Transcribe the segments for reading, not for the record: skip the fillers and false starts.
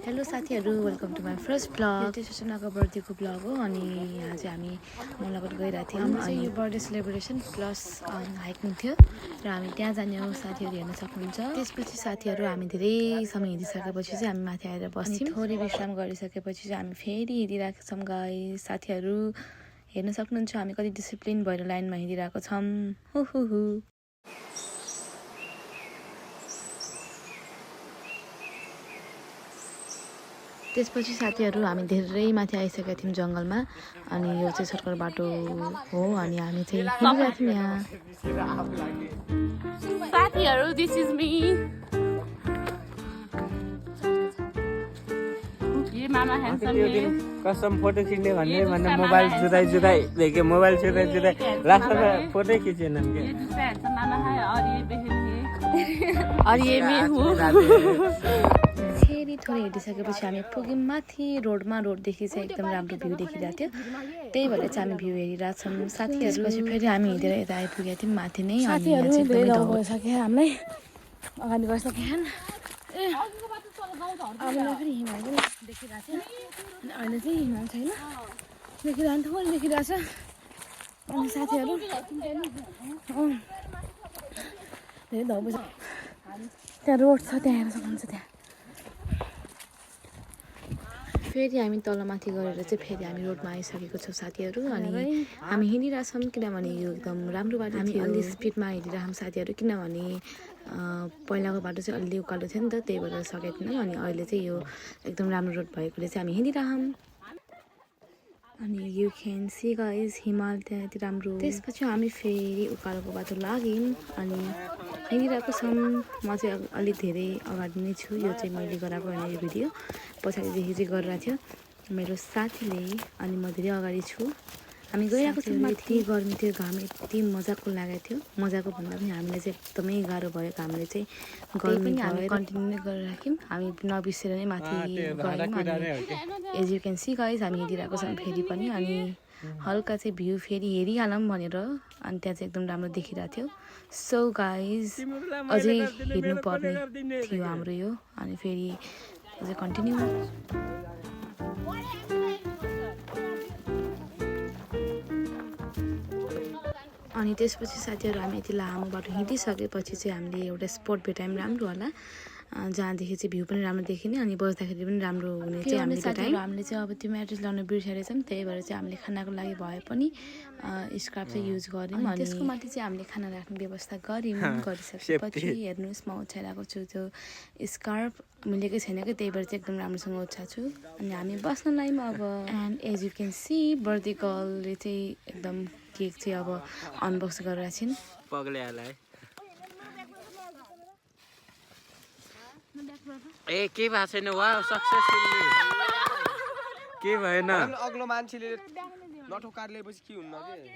Hello साथीहरू, welcome to my first blog. त्यो सुनाको बर्थडेको ब्लग हो अनि यहाँ चाहिँ हामी मलाकोट गइरहेको थियौँ अनि यो बर्थडे सेलिब्रेसन प्लस हाइकिङ थियो र हामी त्यहाँ जाने हो। साथीहरू हेर्न सक्नुहुन्छ। त्यसपछि साथीहरू हामी धेरै समय हिँडिसकेपछि चाहिँ हामी माथि आएर बस्यौँ। थोरै विश्राम गरिसकेपछि चाहिँ हामी फेरि हिँडिरहेको छौँ गाइस। साथीहरू हेर्न सक्नुहुन्छ हामी कति डिसिप्लिन भएर लाइनमा हिँडिरहेको छौँ। हु त्यसपछि साथीहरू हामी धेरै माथि आइसकेका थियौँ जङ्गलमा अनि यो चाहिँ सर्टकट बाटो हो अनि हामी चाहिँ हिँडिरहेको थियौँ यहाँ। साथीहरू दिस इज मी। ये मामा ह्यान्डसम है। कसम फोटो खिच्ने भन्ने मोबाइल जुदाई देखे मोबाइल जुदाई लास्टमा फोटो खिचेन के। ये दूसरा ह्यान्डसम मामा है और ये बहन है और ये मैं हूँ। फेरि थोरै हिँडिसकेपछि हामी पुग्यौँ माथि रोडमा। रोडदेखि चाहिँ एकदम राम्रो भ्यू देखिरहेको थियो, त्यही भएर चाहिँ हामी भ्यू हेरिरहेको छौँ। साथीहरूपछि फेरि हामी हिँडेर यता आइपुगेका थियौँ माथि नै। अनि यहाँ चाहिँ एकदमै ढल भइसक्यो, हामीलाई अगाडि गइसक्यो। अगाडि फेरि हिमाल पनि देखिरहेको थियो अनि अहिले चाहिँ हिमाल छैन, देखिरहनु थोरै देखिरहेको छ। अनि साथीहरू धेरै ढल भइसक्यो। त्यहाँ रोड छ, त्यहाँ हेर्न सक्नुहुन्छ। त्यहाँ फेरि हामी तलमाथि गरेर चाहिँ फेरि हामी रोडमा आइसकेको छौँ साथीहरू। अनि हामी हिँडिरहेछौँ किनभने यो एकदम राम्रो बाटो। हामी अलि स्पिडमा हिँडिरहेछौँ साथीहरू किनभने पहिलाको बाटो चाहिँ अलि उकालो थियो नि त, त्यही भएर सकेको थिएनौँ। अनि अहिले चाहिँ यो एकदम राम्रो रोड भएकोले चाहिँ हामी हिँडिरहौँ। अनि यु क्यान सी गाइज हिमाल त्यहाँ यति राम्रो। त्यसपछि हामी फेरि उकालोको बाटो लाग्यौँ अनि हिँडिरहेको छौँ। म चाहिँ अलिक धेरै अगाडि नै छु। यो चाहिँ मैले गराएको होइन, यो भिडियो पछाडिदेखि चाहिँ गरिरहेको थियो मेरो साथीले अनि म धेरै अगाडि छु। हामी गइरहेको छौँ। यति गर्मी थियो, घाम यति मजाको लागेको थियो। मजाको भन्दा पनि हामीलाई चाहिँ एकदमै गाह्रो भयो। हामीले चाहिँ गर्मी पनि हामी कन्टिन्यू नै गरेर राख्यौँ। हामी नबिर्सेर नै माथि गयौँ। अनि as you can see guys हामी हिँडिरहेको छौँ फेरि पनि। अनि हल्का चाहिँ भ्यू फेरि हेरिहालौँ भनेर अनि त्यहाँ चाहिँ एकदम राम्रो देखिरहेको थियो। सो गाइज अझै हिँड्नुपर्ने थियो हाम्रो यो। अनि फेरि अझै कन्टिन्यू। अनि त्यसपछि साथीहरू हामी यति लामो बाटो हिँडिसकेपछि चाहिँ हामीले एउटा स्पट भेटायौँ राम्रो होला, जहाँदेखि चाहिँ भ्यू पनि राम्रो देखिने अनि बस्दाखेरि पनि राम्रो हुने चाहिँ हामीले भेटायौँ। हामीले चाहिँ अब त्यो म्याट्रेस लाउन बिर्सेछौँ, त्यही भएर चाहिँ हामीले खानाको लागि भए पनि स्कार्फ चाहिँ युज गऱ्यौँ। अनि त्यसको माथि चाहिँ हामीले खाना राख्ने व्यवस्था गऱ्यौँ। गरिसकेपछि हेर्नुहोस् म ओछ्याइरहेको छु त्यो स्कार्फ मिलेकै छैन क्या, त्यही भएर चाहिँ एकदम राम्रोसँग ओछ्याएको छु। अनि हामी बस्न लायौँ अब। And as you can see birthday गर्लले चाहिँ एकदम केक चाहिँ अब अनबक्स गरेर छिन्। पग्लेहरूलाई ए के भएको छैन। वा सक्सेसफुल्ली के भएन। अग्लो मान्छेले नठोकार लिएपछि के हुन्न के।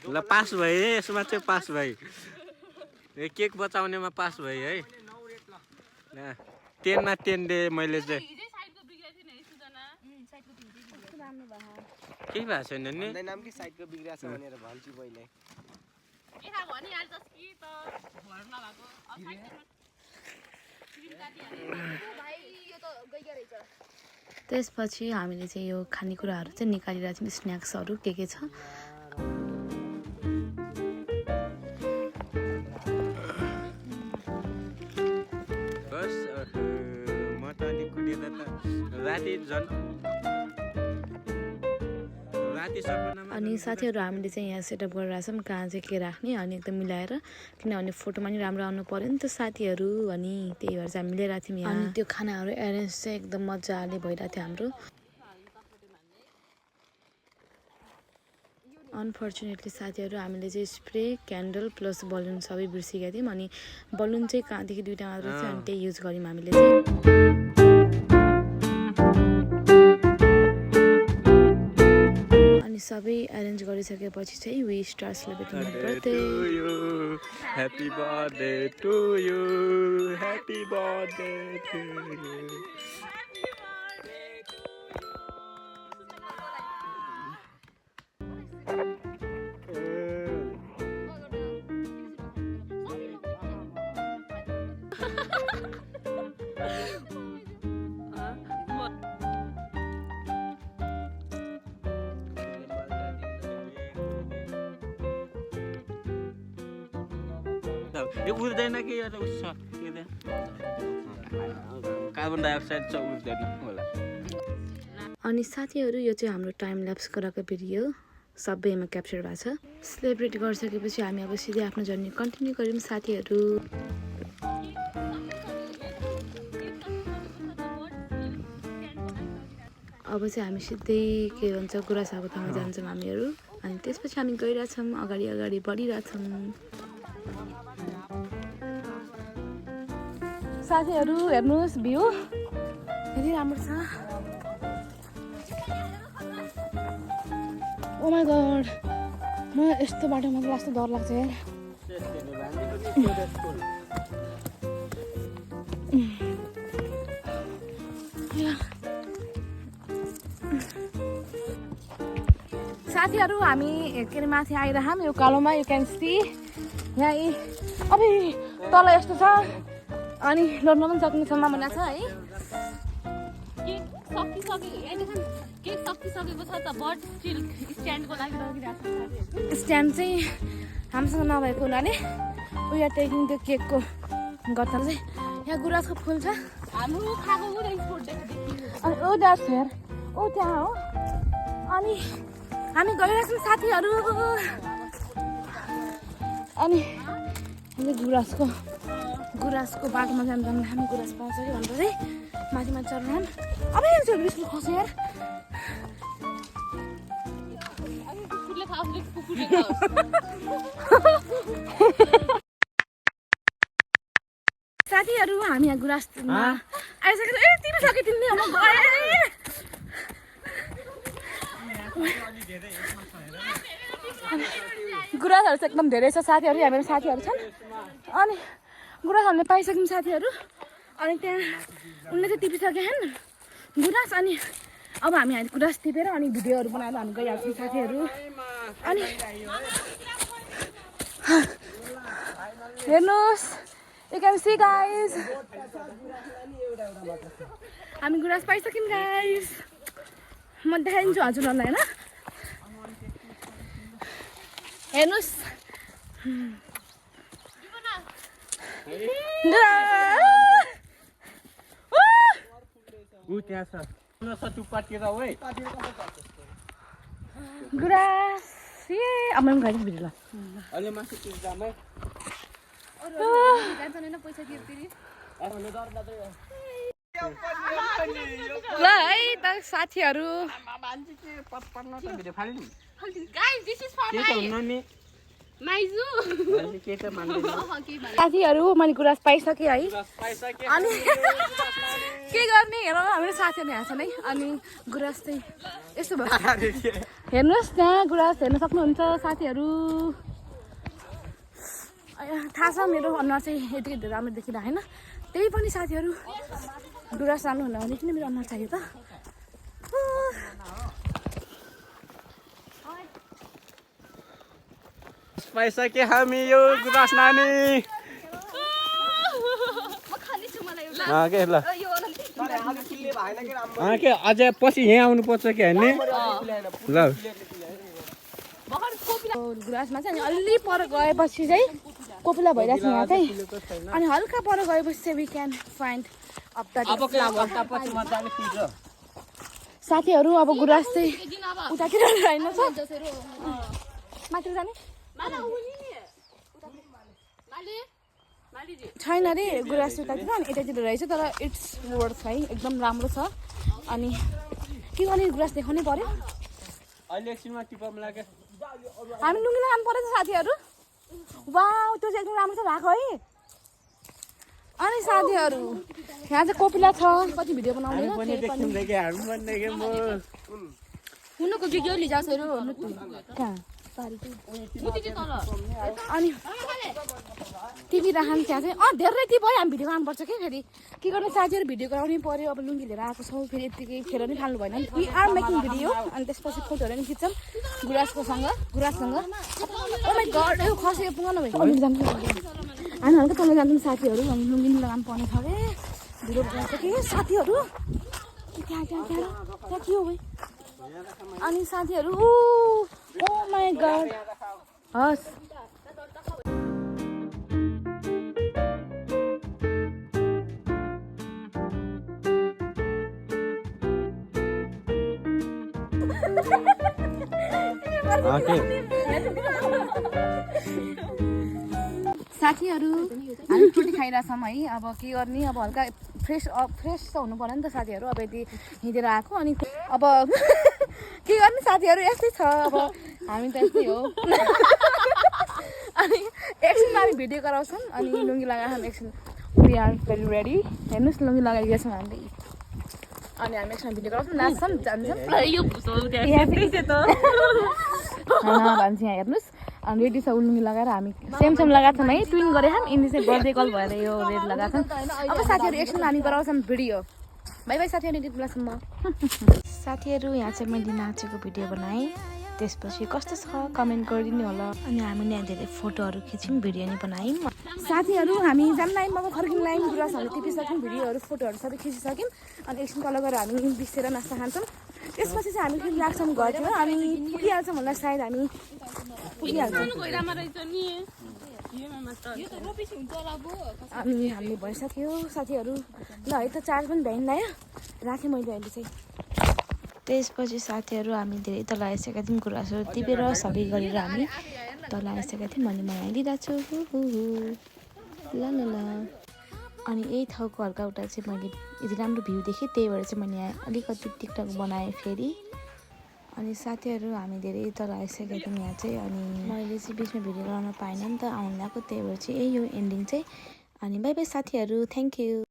ल पास भए है, यसमा चाहिँ पास भए। ए केक बचाउनेमा पास भए है। 10 मा 10 दे मैले चाहिँ के भएको छैन नि। नाम कि साइडको बिग्रिएको छ भनेर भन्छु पहिले। त्यसपछि हामीले चाहिँ यो खानेकुराहरू चाहिँ निकालिरहेको छौँ, स्न्याक्सहरू के छ। बस म त अलि कुदेर त राति अनि साथीहरू हामीले चाहिँ यहाँ सेटअप गरेर छौँ कहाँ चाहिँ के राख्ने अनि एकदम मिलाएर, किनभने फोटोमा नि राम्रो आउनु पऱ्यो नि त साथीहरू। अनि त्यही भएर चाहिँ हामी मिलाइरहेको थियौँ यहाँ। अनि त्यो खानाहरू एरेन्ज चाहिँ एकदम मजाले भइरहेको थियो हाम्रो। अनफर्चुनेटली साथीहरू हामीले चाहिँ स्प्रे क्यान्डल प्लस बलुन सबै बिर्सिरहेका थियौँ। अनि बलुन चाहिँ कहाँदेखि 2टा मात्र थियो अनि त्यही युज गऱ्यौँ हामीले चाहिँ। अनि सबै एरेन्ज गरिसकेपछि चाहिँ we start celebrating my birthday. Happy birthday to you, happy birthday to you. त यो उड्दैन कि यो त उस कार्बन डाइअक्साइड छ उड्दैन होला। अनि साथीहरू यो चाहिँ हाम्रो टाइम ल्याप्स गराएको भिडियो सबैमा क्याप्चर भएको छ। सेलिब्रेट गरिसकेपछि हामी अब सिधै आफ्नो जर्नी कन्टिन्यू गऱ्यौँ साथीहरू। अब चाहिँ हामी सिधै के भन्छ गुराँसको ठाउँमा जान्छौँ हामीहरू। अनि त्यसपछि हामी गइरहेछौँ, अगाडि अगाडि बढिरहेछौँ। साथीहरू हेर्नुहोस् भ्यू फेरि राम्रो छ। ओ माई गॉड, म यस्तो बाटोमा कस्तो डर लाग्छ यार। साथीहरू हामी के अरे माथि आइरहौँ यो कालोमा। यु क्यान सी यहाँ अब तल यस्तो छ अनि लड्न पनि सक्ने सम्भावना छ है। स्ट्यान्ड चाहिँ हामीसँग नभएको हुनाले उयो टेकिङ त्यो केकको गत्ता चाहिँ यहाँ गुराँसको फुल छ। अनि ओ द्याट्स हियर, ओ त्यहाँ हो। अनि हामी गइरहेछौँ साथीहरू। अनि गुराँसको बाटोमा जाँदा हामी गुराँस पाउँछ कि भनेर चाहिँ माथिमा चढ्न। अब बिस्कुट खस्यो यार। साथीहरू हामी यहाँ गुराँसमा आइसकेको। ए तिमी सके तिमीले अब गुराँसहरू चाहिँ एकदम धेरै छ साथीहरू। हामीहरू साथीहरू छन् अनि गुराँस हामीले पाइसक्यौँ साथीहरू। अनि त्यहाँ उनले चाहिँ टिपिसके हेर्नु गुराँस। अनि अब हामी गुराँस टिपेर अनि भिडियोहरू बनाएर हामी गइहाल्छौँ साथीहरू। अनि हेर्नुहोस्, यु क्यान सी गाइज, हामी गुराँस पाइसक्यौँ गाइज। म देखाइदिन्छु हजुरहरूलाई होइन। हेर्नुहोस् त्यहाँ छ टुप्पातिर है गुराँस। ए अब म गाइदिन्छु भिडियो ल। अहिले माथि जाम है। ल है त साथीहरू साथीहरू मैले गुराँस पाइसकेँ है। अनि के गर्ने हेर हाम्रो साथीहरू यहाँ छन् है। अनि गुराँस चाहिँ यस्तो भयो हेर्नुहोस्, त्यहाँ गुराँस हेर्न सक्नुहुन्छ साथीहरू। थाहा छ मेरो अनुहार चाहिँ यतिकै राम्रो देखिँदा होइन, त्यही पनि साथीहरू गुराँस राम्रो हुँदा भने किन मेरो अनुहार चाहियो त। पाइसके हामी यो गुराँस नानी। के ल के अझै पछि यहाँ आउनुपर्छ कि होइन ल। गुराँसमा चाहिँ अनि अलि पर गएपछि चाहिँ कोपिला भइरहेको छ यहाँ चाहिँ। अनि हल्का पर गएपछि चाहिँ we can find up the साथीहरू। अब गुराँस चाहिँ उतातिर होइन माथि जाने छैन अरे गुराँस उतातिर। अनि यतातिर रहेछ तर इट्स वर्थ है, एकदम राम्रो छ। अनि के गर्ने गुराँस देखाउनै पर्यो। हामी लुङ्गी लगाउनु पर्यो साथीहरू। वाउ त्यो चाहिँ एकदम राम्रो छ भएको है। अनि साथीहरू यहाँ चाहिँ कोपिला छ, कति भिडियो बनाउँदैन हुनुको भिडियो लिजासहरू कहाँ अनि टिभी राख्नु त्यहाँ चाहिँ धेरै ती भयो। हामी भिडियो गर्नुपर्छ कि फेरि के गर्ने साथीहरू भिडियो गराउनै पर्यो। अब लुङ्गी लिएर आएको छौँ फेरि यत्तिकै खेर नि फाल्नु भएन। We are making video. अनि त्यसपछि फोटोहरू पनि खिच्छौँ गुराँससँग। ओ माई गड यो खसेको पुगाउनु भयो। हामी हल्का तल जान्छौँ साथीहरू। अनि लुङ्गी लगाउनु पर्ने छ अरे भिडियो बनाउँछ कि साथीहरू। त्यहाँ के हो भाइ। अनि साथीहरू ओ माई गड हस् ओके साथीहरू हामी रोटी खाइरहेछौँ है अब के गर्ने अब हल्का फ्रेस त हुनु पऱ्यो नि त साथीहरू अब यति हिँडेर आएको अनि अब के गर्ने साथीहरू यस्तै छ अब हामी त यस्तै हो अनि एकछिनमा हामी भिडियो गराउँछौँ अनि लुङ्गी लगाएर एकछिन वी आर भेरी रेडी हेर्नुहोस् लुङ्गी लगाइदिएको छौँ हामीले अनि हामी एकछिन भिडियो गराउँछौँ नाच्छौँ जान्छौँ यो भुसो त्यहाँ त भन्छ यहाँ हेर्नुहोस् अनि रेडी छ लुङ्गी लगाएर हामी सेम लगाएको छौँ है ट्विन गरेर हामी यिनी चाहिँ बर्थडे कल भएर यो रेड लगाएको छौँ अब साथीहरू एकछिन हामी गराउँछौँ भिडियो बाई बाई साथीहरू यति बेलासम्म साथीहरू यहाँ चाहिँ मैले नाचेको भिडियो बनाएँ त्यसपछि कस्तो छ कमेन्ट गरिदिनु होला अनि हामीले यहाँ धेरै फोटोहरू खिच्यौँ भिडियो नि बनायौँ साथीहरू हामी जान लायौँ अब फर्किन लायौँ गुराँसहरू टिपिसक्यौँ भिडियोहरू फोटोहरू सबै खिचिसक्यौँ अनि एकछिन तल गएर हामी बिसेर नास्ता खान्छौँ त्यसपछि चाहिँ हामी फेरि लाग्छौँ घरतिर अनि पुगिहाल्छौँ होला सायद हामी पुगिहाल्छौँ अनि हामीले भइसक्यो साथीहरू ल है त चार्ज पनि भ्याइन लायो राखेँ मैले अहिले चाहिँ त्यसपछि साथीहरू हामी धेरै तल आइसकेका थियौँ गुराँसहरू टिपेर सबै गरेर हामी तल आइसकेका थियौँ अनि म यहाँ लिइरहेको छु ल ल ल अनि यही ठाउँको हल्का एउटा चाहिँ मैले यति राम्रो भ्यू देखेँ त्यही भएर चाहिँ मैले यहाँ अलिकति टिकटक बनाएँ फेरि अनि साथीहरू हामी धेरै तल आइसकेका थियौँ यहाँ चाहिँ अनि मैले चाहिँ बिचमा भिडियो गराउन पाइनँ नि त आउनु लाग्यो त्यही भएर चाहिँ यही हो एन्डिङ चाहिँ अनि बाई बाई साथीहरू थ्याङ्क यू